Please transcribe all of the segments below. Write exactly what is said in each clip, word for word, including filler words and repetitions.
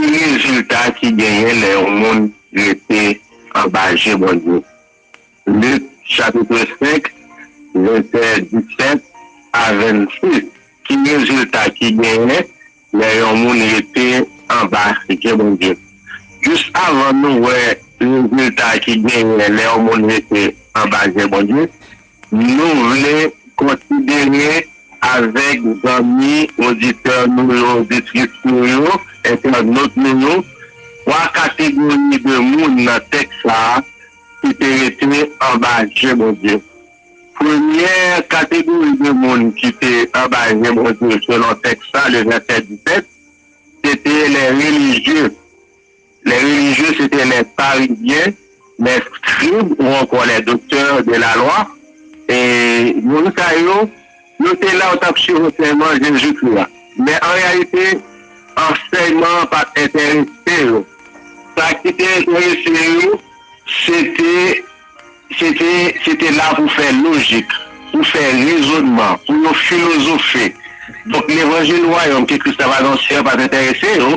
Ki rezilta ki genyen lè yon moun rete anba je Bondye? Lik, chapit senk, vèsè disèt a vennsis. Ki rezilta ki genyen lè yon moun rete anba je Bondye? Jis avan nou wè rezilta ki genyen lè yon moun rete anba je Bondye, nou vle konsidere avèk zanmi, oditè nou yo, oditris nou yo, entènot nou yo, twa kategori de moun nan tèks sa a ki te rete anba je Bondye. Premyè kategori de moun ki te anba je Bondye selon tèks sa, le vèsè disèt, se te lè relijye. Lè relijye, se te lè farizyen, lè skrib ou ankò lè doktè de la lwa. E moun sa yo, yo te la, yo t ap swiv ansèyman Jezikri a. Men an reyalite, ansèyman an pa t enterese yo. Sa ki te enterese yo, se te, se te, se te la pou fè lojik, pou fè rezònman, pou yo filozofe. Donk, levanjil wayòm ke Kris t ap anonse an pa t enterese yo.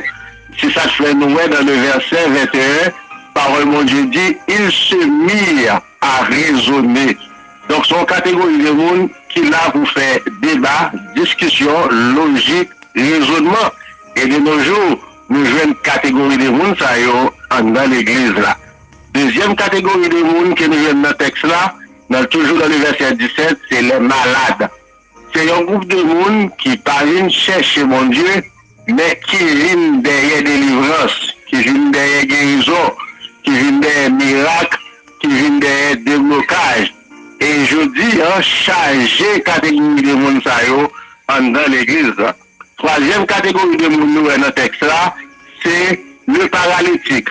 Se sa k fè nou wè dans le verset vingt et un, pawòl Bondye di, ils se mirent à raisonner. Donk, se yon kategori de moun ki la pou fè deba, diskisyon, lojik, rezònman. E de nos jours, nou jwenn kategori de moun sa yo anndan legliz la. Dezyèm kategori de moun ke nou jwenn nan tèks la, nan, toujou dans le verset disèt, se les malades. Se yon gwoup de moun ki pa vin chèche Bondye, men ki vin dèyè delivrans, ki vin dèyè gerizon, ki vin dèyè mirak, ki vin dèyè deblokaj. E jodi a, chaje kategori de moun sa yo anndan legliz la. Twazyèm kategori de moun nou wè nan tèks la, se le paralitik.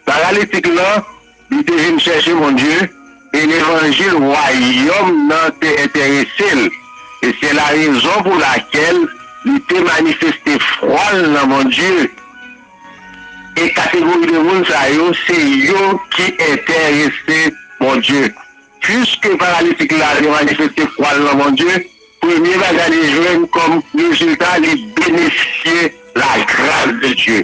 Paralitik lan, li te vin chèche Bondye, e levanjil wayòm nan te enterese l. E se larezon pou lakèl li te manifeste fwa l nan Bondye. E kategori de moun sa yo, se yo ki enterese Bondye. Piske paralitik la te manifeste fwa l nan Bondye, premye bagay li jwenn kòm rezilta, li benefisye lagras de Dye.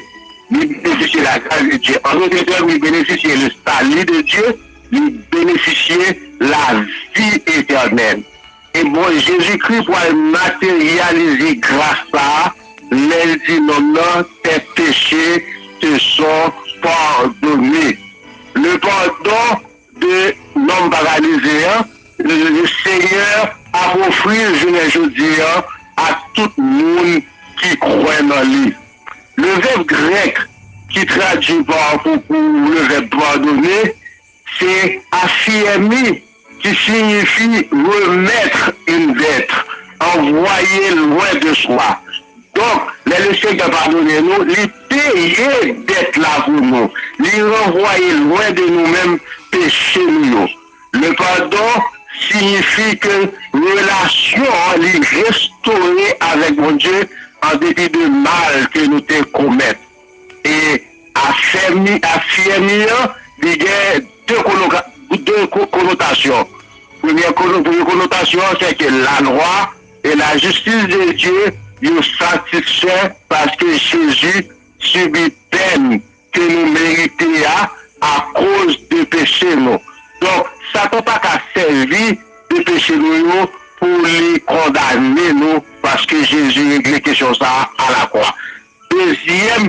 Li benefisye lagras de Dye. An dòt tèm, li benefisye le salut de Dieu, li benefisye lavi etènèl. E bon, Jezikri pral materyalize gras sa a lè l di nonm nan, tes péchés te sont pardonnés. Le pardon de nonm paralize an, le Seigneur ap ofri l jounen jodi an ak tout moun ki kwè nan li. Le vèb grèk ki tradui pa, pou, pou le vèb pardonner, se affermi, ki siyifi remettre une dette, envoyer loin de soi. Donk, lè Lesenyè padone nou, li peye dèt la pou nou. Li ranvwaye lwen de nou menm peche nou yo. Le pardon siyifi ke relasyon an li restore avèk Bondye an depi de mal ke nou te komèt. E afèmi, afèmi an, li gen de konoka-, de ko-, konotasyon. Premyè kono-, premye konotasyon an, se ke lalwa e lajistis de Dye, yo satisfè paske Jezi sibi pèn ke nou merite a akoz de peche nou. Donk, Satan pa ka sèvi de peche nou yo pou li kondane nou, paske Jezi regle kesyon sa a alakwa. Dezyèm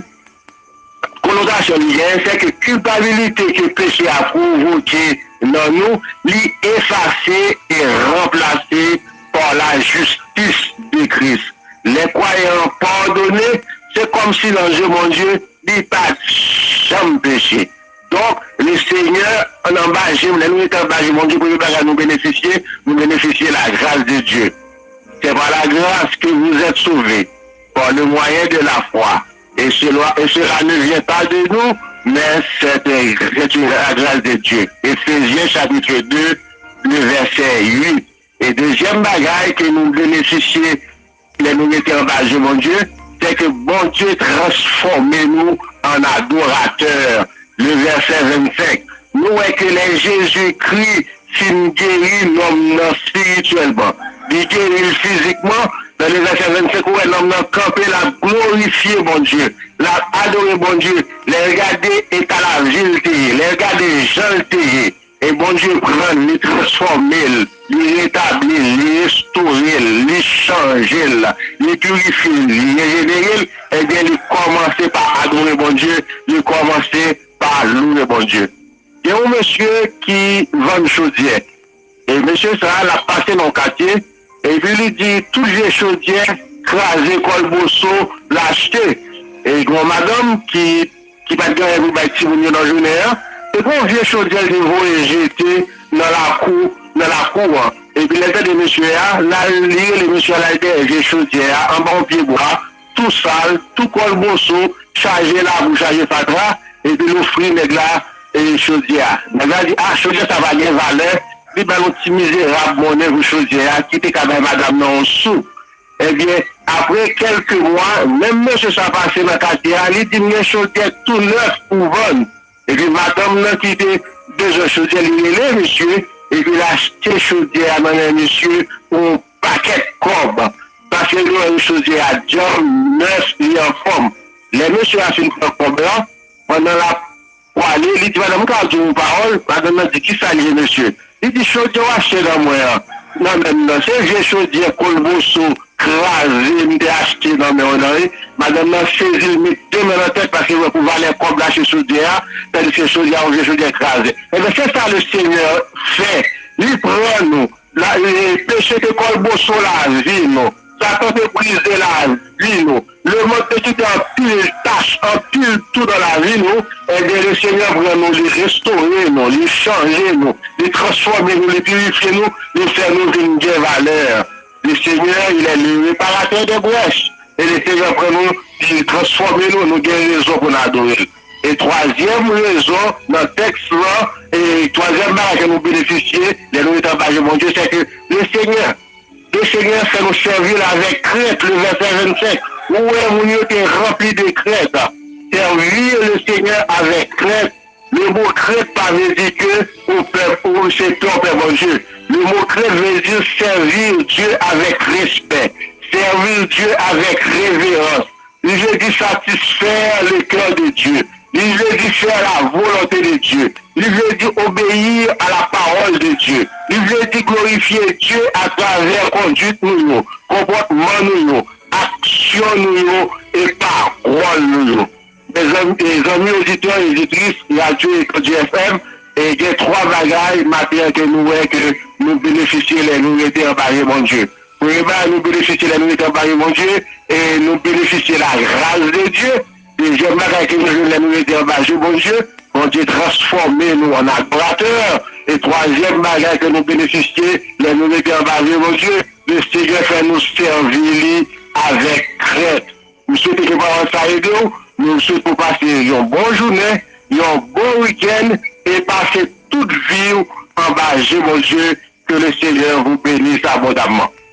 konotasyon li genyen, se ke kilpabilite ke peche a pwovoke nan nou, li efase e ranplase pa lajistis de Kris. Lè kwayan an padone, se kòmsi nan je Bondye, li pa t janm peche. Donk, Lesenyè, anba je, lè nou rete anba je Bondye, premye bagay nou benefisye, nou benefisye lagras de Dye. C'est par la grâce que vous êtes sauvés, par le moyen de la foi. Et cela, et cela ne vient pas de nous, mais c'est, c'est la grâce de Dieu. Éphésiens chapitre deux, le verset huit. E dezyèm bagay ke nou benefisye lè nou rete anba je Bondye, se ke Bondye transfòme nou an adoratè. Le verset vingt-cinq. Nou wè ke lè Jezikri fin geri nonm nan espirityèlman, li geri l fizikman, Nan le vèsè vennsenk, ou wè nonm nan kanpe, l ap glorifye Bondye, l ap adore Bondye. Lè l gade eta lavi l te ye, lè l gade jan l te ye, e Bondye pran l, li transfòme l, li retabli l, li restore l, li chanje l, li pirifye l, li rejenere l, ebyen, li kòmanse pa adore Bondye, li kòmanse pa louwe Bondye. Gen yon mesye ki vann chodyè. E mesye sa a, l ap pase nan yon katye, epi li di, tout vye chodyè kraze kòlboso l achte. E gen yon madanm ki, ki pa t gen anyen pou bay timoun yo nan jounen an, e gen yon vye chodyè l te voye jete nan lakou, nan lakou an. Epi lè l tande mesye a, l al, li rele mesye a, l al dèyè vye chodyè a, anba yon pyebwa, tou sal, tou kòlboso, chaje labou, chaje fatra, epi l ofri nèg la, e, chodyè a. Nèg la di, a, chodyè sa pa gen valè, li ba l yon ti mizerab monnen pou chodyè a, ki te ka bay madanm nan yon sou. Ebyen, apre kèlke mwa, menm mesye sa pase nan katye a, li di, m gen chodyè tou nèf pou vann. Epi madanm nan ki te bezwen chodyè, li rele misye, epi l achte chodyè a nan men misye pou yon pakèt kòb. Paske li wè chodyè a djanm, nèf, li anfòm. Lè mesye a fin pran kòb la, pandan l ap pwale, li di, madanm, m ka di w yon pawòl? Madanm nan di, kisa l ye, mesye? Li di, chodyè w achte nan mwen an, nan men m nan, se vye chodyè kòlboso kraze m te achte nan men w nan, wi. Madanm nan sezi, l met de men nan tèt, paske l wè pou valè kòb l achte chodyè a, tandiske chodyè a, yon vye chodyè kraze. Ebyen, se sa Lesenyè fè. Li pran nou. La, e, peche te kòlboso lavi nou. Satan te brize lavi nou. Lemonn te kite anpil tach, anpil tou nan lavi nou. Ebyen, Lesenyè pran nou, li restore nou, li chanje nou, li transfòme nou, li pirifye nou, li fè nou vin gen valè. Lesenyè, il est le réparateur des brèches. E Lesenyè pran nou, li transfòme nou, nou gen rezon pou n adore l. E twazyèm rezon nan tèks lan, e twazyèm bagay ke nou benefisye lè nou rete anba je Bondye, se ke Lesenyè, Lesenyè fè nou sèvi l avèk krent, le vèsè vennsenk. Ou wè, moun yo te ranpli de krent. Sèvi Lesenyè avèk krent. Le mo krent pa vle di ke ou pè, ou se pè, ou pè Bondye. Le mo krent vle di servir Dieu avec respect, servir Dieu avec révérence. Li vle di satisfè le cœur de Dieu. Li vle di faire la volonté de Dieu. Li vle di obéir à la parole de Dieu. Li vle di glorifye Dye atravè konduit nou yo, konpòtman nou yo, aksyon nou yo e pawòl nou yo. Mezanmi, mezanmi oditè, oditris, radyo Ekandye F M, e gen twa bagay maten an ke nou wè ke nou benefisye lè nou rete anba je Bondye. Premye bagay nou benefisye lè nou rete anba je Bondye, e nou benefisye la gras de Dye. Dezyèm bagay ke nou jwenn lè nou rete anba je Bondye, Bondye transfòme nou an adoratè. E twazyèm bagay ke nou benefisye lè nou rete anba je Bondye, Lesenyè fè nou sèvi li avèk krent. M swete ke pawòl sa ede w. Nou swete w pase yon bon jounen, yon bon wikenn, e pase tout vi w anba je Bondye. Que le Seigneur vous bénisse abondamment.